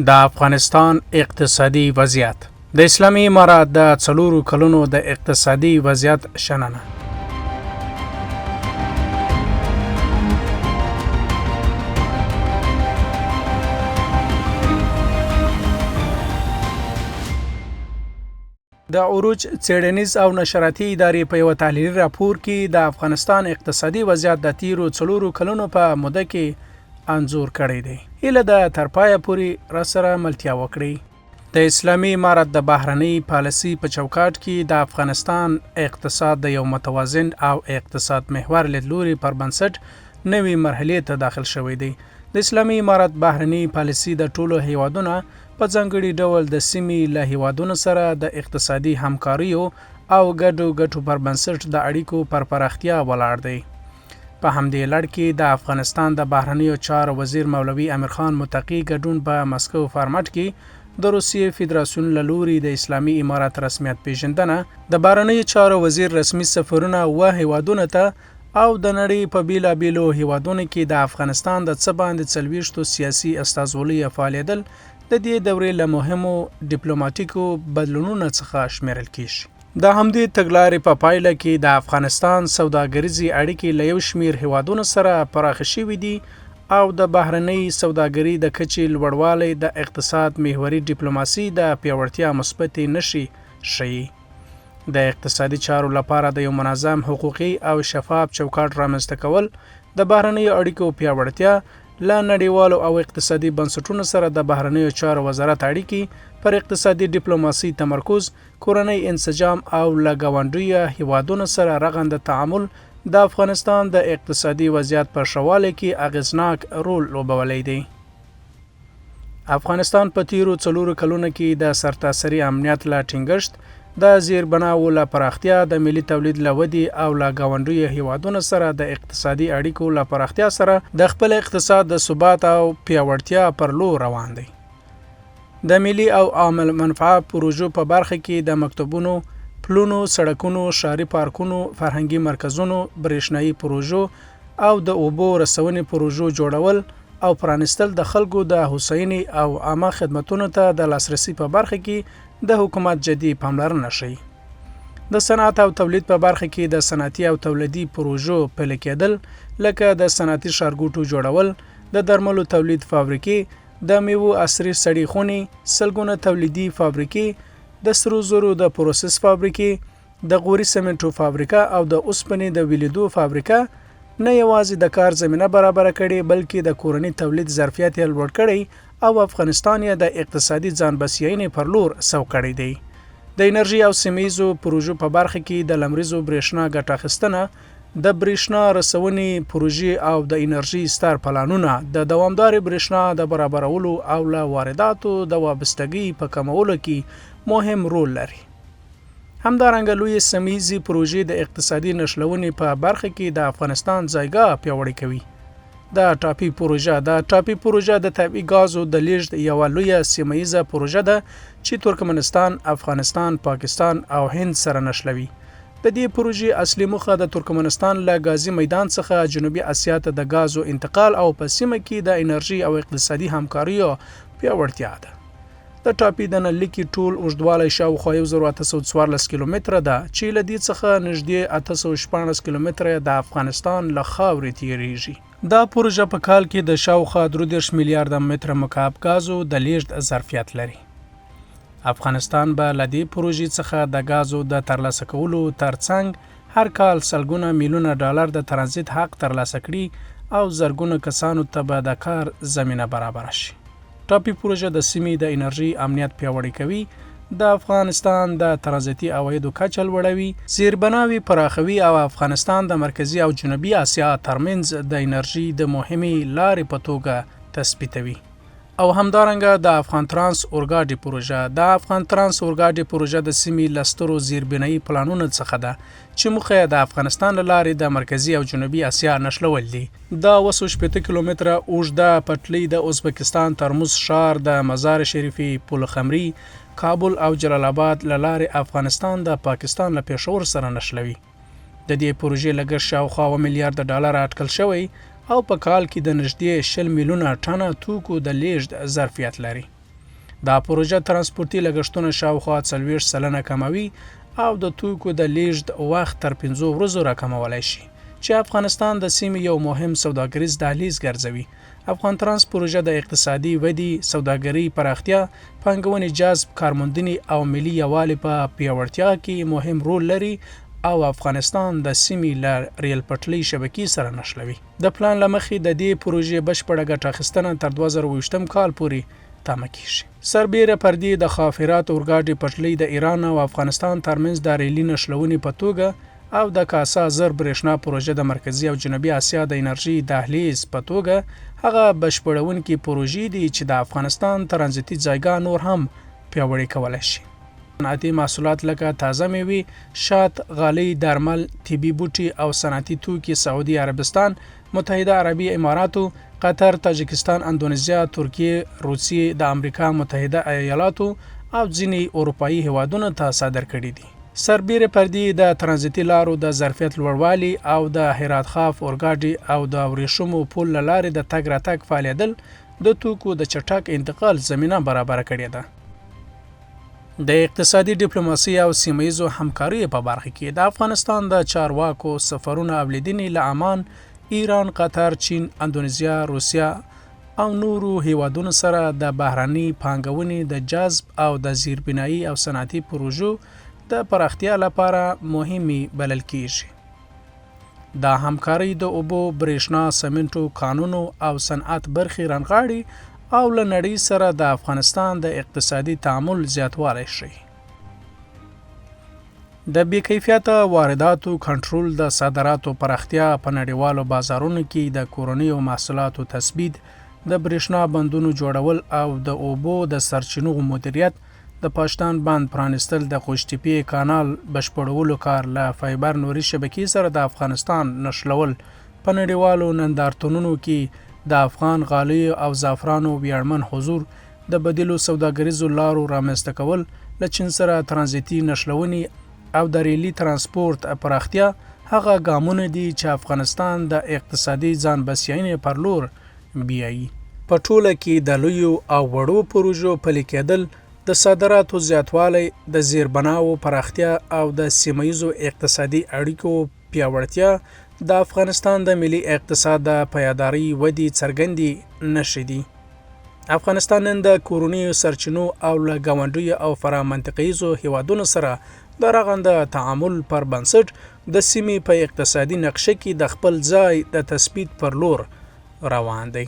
د افغانستان اقتصادي وضعیت، د اسلامي امارت د 4 کلونو د اقتصادي وضعیت شننه. د عروج څېړنیز او نشراتي ادارې په یوه تحلیلي راپور کې د افغانستان اقتصادي وضعیت د تیرو 4 کلونو په موده کې انځور کړی دی. هیله ده تر پایه پورې راسره ملتیا وکړئ. د اسلامي امارت د بهرنۍ پالیسي په چوکاټ کې د افغانستان اقتصاد د یو متوازن او اقتصاد محور لیدلوري پر بنسټ نوې مرحلې ته داخل شوی دی. د اسلامي امارت بهرنۍ پالیسي د ټولو هیوادونو په ځانګړي ډول د سیمې له هیوادونو سره د اقتصادي همکاریو او ګډو ګټو پر بنسټ د اړیکو پر پراختیا ولاړ دی. په همدې لړ کې د افغانستان د بهرنیو چارو وزیر مولوي امیرخان متقي ګډون په مسکو فارمټ کې د روسیې فدراسیون له لوري د اسلامي امارت رسمیت پیژندنه، د بهرنیو چارو وزیر رسمي سفرونه 7 هیوادونو ته او د نړۍ په بیلابیلو هیوادونو کې د افغانستان د څه باندې 40 سیاسي استازولیو فعالیدل د دې دورې له مهمو ډیپلوماټیکو بدلونونو څخه شمیرل کیږي. د همدې تګلارې په پایله کې د افغانستان سوداګریزې اړیکې له یو شمیر هیوادونو سره پراخې شوې دي او د بهرنۍ سوداګرۍ د کچې لوړوالی د اقتصاد محوري ډیپلوماسي د پیاوړتیا مثبتې نښې ښيي. د اقتصادي چارو لپاره د یو منظم حقوقي او شفاف چوکاټ رامنځته کول، د بهرنیو اړیکو پیاوړتیا، له نړیوالو او اقتصادي بنسټونو سره د بهرنیو چارو وزارت اړیکې، پر اقتصادي ډیپلوماسي تمرکز، کورنۍ انسجام او له ګاونډیو هیوادونو سره رغنده تعامل د افغانستان د اقتصادي وضعیت په ښه والي کې اغېزناک رول لوبولی دی. افغانستان په تیرو 4 کلونو کې د سرتاسري امنیت له ټینګښت، د زیربناوو له پراختیا، د ملي تولید له ودې او له ګاونډیو هیوادونو سره د اقتصادي اړیکو له پراختیا سره د خپل اقتصاد د ثبات او پیاوړتیا پر لور روان دی. د ملي او عام المنفعه پروژو په برخه کې د مکتبونو، پلونو، سړکونو، ښاري پارکونو، فرهنګي مرکزونو، برېښنايي پروژو او د اوبو رسونې پروژو جوړول او پرانیستل د خلکو د هوساینې او عامه خدمتونو ته د لاسرسي په برخه کې د حکومت جدي پاملرنه ښيي. د صنعت او تولید په برخه کې د صنعتي او تولیدي پروژو پلي کېدل، لکه د صنعتي ښارګوټو جوړول، د درملو تولید فابریکې، د میوو عصري سړې خونې، سلګونه تولیدي فابریکې، د سرو زرو د پروسس فابریکې، د غوري سمنټو فابریکه او د اوسپنې د ویلیدو فابریکه نه یوازې د کار زمینه برابره کړې، بلکې د کورني تولید ظرفیت یې لوړ کړی او افغانستان یې د اقتصادي ځان بسیاینې پر لور سوق کړی دی. د انرژي او سیمه ییزو پروژو په برخه کې د لمریزو برېښنا ګټه اخیستنه، د برېښنا رسونې پروژې او د انرژي ستر پلانونه د دوامدارې برېښنا د برابرولو او له وارداتو د وابستګۍ په کمولو کې مهم رول لري. همدارنګه لویې سیمه ییزې پروژې د اقتصادي نښلونې په برخه کې د افغانستان ځایګاه پیاوړې کوي. د ټاپي پروژه: د ټاپي پروژه د طبیعي ګازو د لیږد یوه لویه سیمه ییزه پروژه ده چې ترکمنستان، افغانستان، پاکستان او هند سره نښلوي. د دې پروژې اصلي موخه د ترکمنستان له ګازي میدان څخه جنوبي اسیا ته د ګازو انتقال او په سیمه کې د انرژي او اقتصادي همکاریو پیاوړتیا ده. د ټاپي د نللیکې ټول اوږدوالی شاوخوا 1814 کیلومتره ده چې له دې څخه نږدې 816 کیلومتره د افغانستان له خاورې تیریږي. دا پروژه په کال کې د شاوخوا 33 میلیارده متر مکعب ګازو د لیږد ظرفیت لري. افغانستان به له دې پروژې څخه د ګازو د ترلاسه کولو ترڅنګ هر کال سلګونه میلیونه ډالر د ترانزیت حق ترلاسه کړي او زرګونه کسانو ته به د کار زمینه برابره شي. ټاپي پروژه د سیمې د انرژي امنیت پیاوړی کوي، د افغانستان د ترانزیتي عوایدو کچه لوړوي، زیربناوې پراخوي او افغانستان د مرکزي او جنوبي اسیا ترمنځ د انرژي د مهمې لارې په توګه تثبیتوي. او همدارنګه د افغان ترانس اورګاډي پروژه: د افغان ترانس اورګاډي پروژه د سیمې له سترو زیربنایي پلانونو څخه ده چې موخه یې د افغانستان له لارې د مرکزي او جنوبي اسیا نښلول دي. دا 760 کیلومتره اوږده پټلۍ د ازبکستان ترمز ښار د مزار شریفې، پلخمري، کابل او جلال آباد له لارې افغانستان د پاکستان له پېښور سره نښلوي. د دې پروژې لګښت شاوخوا 7 میلیارد ډالر اټکل شوی او په کال کې د نږدې 20 میلیونه ټنه توکو د لیږد ظرفیت لري. دا پروژه ترانسپورتي لګښتونه شاوخوا 40% کموي او د توکو د لیږد وخت تر 5 ورځو راکمولای شي، چې افغانستان د سیمې یو مهم سوداګریز دهلیز ګرځوي. افغان ترانس پروژه د اقتصادي ودې، سوداګرۍ پراختیا، پانګونې جذب، کارموندنې او ملي یووالي په پیاوړتیا کې مهم رول لري او افغانستان د سیمې له ریل پټلۍ شبکې سره نښلوي. د پلان له مخې د دې پروژې بشپړه ګټه اخیستنه تر 2020 کال پورې تمه کیږي. سربېره پر دې د خافرات اورګاډي پټلۍ د ایران او افغانستان ترمنځ د ریلي نښلونې په توګه او د کاسا 1000 برېښنا پروژه د مرکزي او جنوبي اسیا د انرژۍ دهلیز په توګه هغه بشپړونکې پروژې دي چې د افغانستان ترانزیتي ځایګاه نور هم پیاوړې کولای شي. صنعتي محصولات لکه تازه میوې، شات، غالۍ، درمل، طبي بوټي او صنعتي توکي سعودي عربستان، متحده عربي اماراتو، قطر، تاجکستان، اندونیزیا، ترکیې، روسیې، د امریکا متحده ایالاتو او ځینې اروپایي هیوادونو ته صادر کړي دي. سربېره پر دې د ترانزیتي لارو د ظرفیت لوړوالي او د هرات خاف اورګاډي او د ورېښمو پل له لارې د تګ راتګ فعالېدل د توکو د چټک انتقال زمینه برابره کړې ده. د اقتصادي ډیپلوماسۍ او سیمه ییزو همکاریو په برخه کې د افغانستان د چارواکو سفرونه او لیدنې له عمان، ایران، قطر، چین، اندونیزیا، روسیا او نورو هیوادونو سره د بهرنۍ پانګونې د جذب او د زیربنایي او صنعتي پروژو د پراختیا لپاره مهمې بلل کیږي. دا همکارۍ د اوبو، برېښنا، سمنټو، کانونو او صنعت برخې رانغاړي او له نړۍ سره د افغانستان د اقتصادي تعامل زیاتوالی ښيي. د بې کیفیته وارداتو کنټرول، د صادراتو پراختیا، په نړیوالو بازارونو کې د کورنیو محصولاتو تثبیت، د برېښنا بندونو جوړول او د اوبو د سرچینو مدیریت، د پاشدان بند پرانیستل، د قوشتېپې کانال بشپړولو کار، له فایبر نوري شبکې سره د افغانستان نښلول، په نړیوالو نندارتونونو کې د افغان غالیو او زعفرانو ویاړمن حضور، د بدیلو سوداګریزو لارو رامنځته کول، له چین سره ترانزیتي نښلونې او د ریلي ترانسپورت پراختیا هغه ګامونه دي چې افغانستان د اقتصادي ځان بسیاینې پر لور بیایي. په ټوله کې د لویو او وړو پروژو پلي کېدل، د صادراتو زیاتوالی، د زیربناوو پراختیا او د سیمه ییزو اقتصادي اړیکو پیاوړتیا د افغانستان د ملي اقتصاد د پایدارۍ ودې څرګندې نښې دي. افغانستان نن د کورنیو سرچینو او له ګاونډیو او فرا منطقه ییزو هیوادونو سره د رغنده تعامل پر بنسټ د سیمې په اقتصادي نقشه کې د خپل ځای د تثبیت پر لور روان دی.